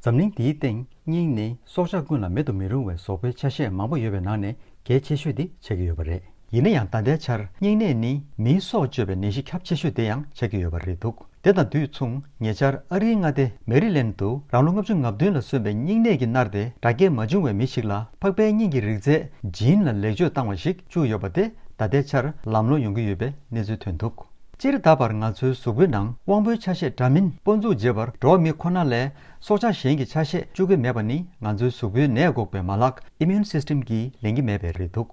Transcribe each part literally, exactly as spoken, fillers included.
འཛམ་གླིང་འདིའི་སྟེང་སྙིང་ནི་སྲོག་ཆགས་ཀུན་ལ་མེད་དུ་མི་རུང་བའི་གཟུགས་པོའི་ཆ་ཤས་མང་པོ་ཡོད་པའི་ནང་ནས་གལ་ཆེ་ཤོས་དེ་ཆགས་ཀྱི་ཡོད་པ་རེད། ཡིན་ན་ཡང་ད་ལྟའི་ཆར་སྙིང་ནད་ནི་མིའི་སྲོག་གཅོད་པའི་ནད་གཞི་ཁྱབ་ཆེ་ཤོས་དེ་ཡང་ཆགས་ཀྱི་ཡོད་པ་རེད་འདུག་དེ་དང་དུས་མཚུངས་ཉེ་ཆར་ཨ་རིའི་མངའ་སྡེ་མེ་རི་ལེན་དུ་རང་ལོ་ལྔ་བཅུ་ང་བདུན་ལ་སོན་པའི་སྙིང་ནད་ཀྱིས་མནར་ཏེ་དྲག་སྐྱེད་མ་བྱུང་བའི་མི་ཞིག་ལ་འཕགས་པའི་སྙིང་གི་རིགས་རྫས་ཇིན་ལ་ལེགས་བཅོས་བཏང་བ་ཞིག་བཅུག་ཡོད་པ་དེ་ད་ལྟའི་ཆར་ལམ་ལྷོང་ཡོང་གི་ཡོད་པའི་གནས་ཚུལ་ཐོན་འདུག་སྤྱིར་ད་བར་ང་ཚོའི་གཟུགས་པོའི་ནང་དབང་པོའི་ཆ་ཤས་འདྲ་མིན་སྤོ་འཛུགས་བྱེད་པར་འགྲོ་བ་མི་ཁོ་ན་ལས་སྲོག་ཆགས་གཞན་གྱི་ཆ་ཤས་བཅུག་གི་མེད་པ་ནི་ང་ཚོའི་གཟུགས་པོའི་ནད་འགོག་པའི་མ་ལག་Immune System གྱིས་ལེན་གྱི་མེད་པས་རེད་འདུག་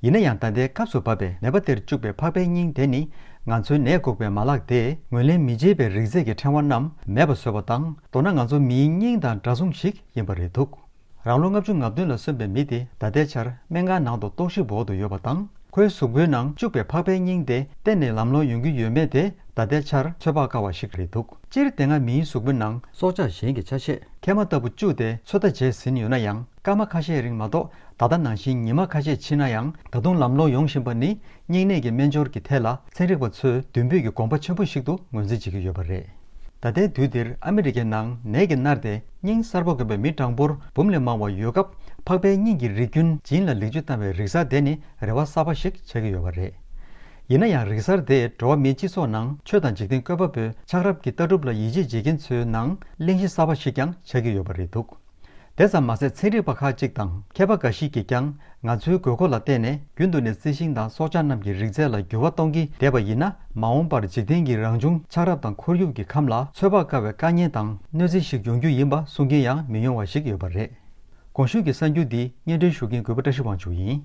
ཡིན་ན་ཡང་ད་ལྟའི་སྐབས་སུ་བབས་པའི་ནད་པ་དེར་བཅུག་པའི་འཕགས་པའི་སྙིང་དེ་ནི་ང་ཚོའི་ནད་འགོག་པའི་མ་ལག་དེས་ངོས་ལེན་མི་བྱེད་པའི་རིགས་རྫས་ཀྱི་ཕྲེང་བ་རྣམས་མེད་པ་བཟོས་པ་དང་། མདོར་ན་ང་ཚོ་མིའི་སྙིང་དང་འདྲ་མཚུངས་ཤིག་ཡིན་པ་རེད་འདུག་རང་ལོ་ལྔ་བཅུ་ང་བདུན་ལ་སོན་པའི་མི་དེ་ད་ལྟའི་ཆར་སྨན་ཁང་ནང་དུ་ལྟོགས་ཤི་འོག་ཏུ་ཡོད་པ་དང་། ཁོའི་གཟུགས་པོའི་ནང་བཅུག་པའི་འཕགས་པའི་སྙིང་དེ་གཏན་ནས་ལམ་ལྷོང་ཡོང་གི་ཡོད་མེད་དེ་ད་ལྟའི་ཆར་ཚོད་དཔག་དཀའ་བ་ཞིག་རེད་འདུག་སྤྱིར་དེ་སྔ་མིའི་གཟུགས་པོའི་ནང་སྲོག་ཆགས་གཞན་གྱི་ཆ་ཤས་མཁལ་མ་ལྟ་བུ་བཅུག་སྟེ་ཚོད་ལྟ་བྱས་ཟིན་ཡོད་ན་ཡང་། སྐར་མ་ཁ་ཤས་རིང་མ་གཏོགས་ད་ལྟ་ནང་བཞིན་ཉི་མ་ཁ་ཤས་ཕྱིན་ན་ཡང་ད་དུང་ལམ་ལྷོང་ཡོང་བཞིན་པ་ནི་སྙིང་ནད་ཀྱི་སྨན་སྦྱོར་གྱི་ཐད་ལ་ཚན་རིག་པ་ཚོས་མདུན་སྤོས་ཀྱི་དགོངས་པ་ཆེན་པོ་ཞིག་ཏུ་ངོས་འཛིན་བྱེད་ཀྱི་ཡོད་པ་རེད། ད་ལྟའི་དུས་འདིར་ཨ་མི་རི་ཀའི་ནང་ནད་ཀྱིས་མནར་ཏེ་སྙིང་གསར་པ་གོན་པའི་མི་གྲངས་འབོར་འབུམ་ལས་མང་བ་ཡོད་སྐབས། འཕགས་པའི་སྙིང་གི་རིགས་རྒྱུན་ཇིན་ལ་ལེགས་བཅོས་བཏང་བའི་རིག་གསར་དེ་ནི་རེ་བ་གསར་པ་ཞིག་ཆགས་ཀྱི་ཡོད་པ་རེད། ཡིན་ན་ཡང་རིག་གསར་དེས་འགྲོ་བ་མིའི་སྤྱི་ཚོགས་ནང་ཆོས་དང་འཇིག་རྟེན་བཀོད་པ་པོའི་ཆགས་རབས་ཀྱི་ལྟ་གྲུབ་ལ་ཡིད་ཆེས་བྱེད་མཁན་ཚོའི་ནང་གླེང་གཞི་གསར་པ་ཞིག་ཀྱང་ཆགས་ཀྱི་ཡོད་པ་རེད་འདུག་དེ་ཙམ་མ་ཟད་ཚན་རིག་པ་ཁག་ཅིག་དང་མཁས་པ་འགའ་ཞིག་གིས་ཀྱང་ང་ཚོའི་དགོས་མཁོ་ལ་བརྟེན་ནས་རྒྱུན་དུ་ནས་རྩི་ཤིང་དང་སྲོག་ཆགས་རྣམས་ཀྱི་རིགས་རྫས་ལ་འགྱུར་བ་གཏོང་གིན་བསྡད་པ་ཡིན་ན། མ་འོངས་པར་འཇིག་རྟེན་གྱི་རང་བྱུང་ཆགས་རབས་དང་ཁོར་ཡུག་གི་ཁམས་ལ་ཚོད་དཔག་དཀའ་བའི་དཀའ་ངལ་དང་གནོད་འཚེ་ཞིག་ཡོང་རྒྱུ་ཡིན་པ་གསུང་མཁན་ཡང་མི་ཉུང་བ་ཞིག་ཡོད་པ་རེད། གོང་ཞུས་ཀྱི་གསར་འགྱུར་འདི་སྙན་སྒྲོན་ཞུ་མཁན་གུས་པ་བཀྲ་ཤིས་དབང་ཕྱུག་ཡིན།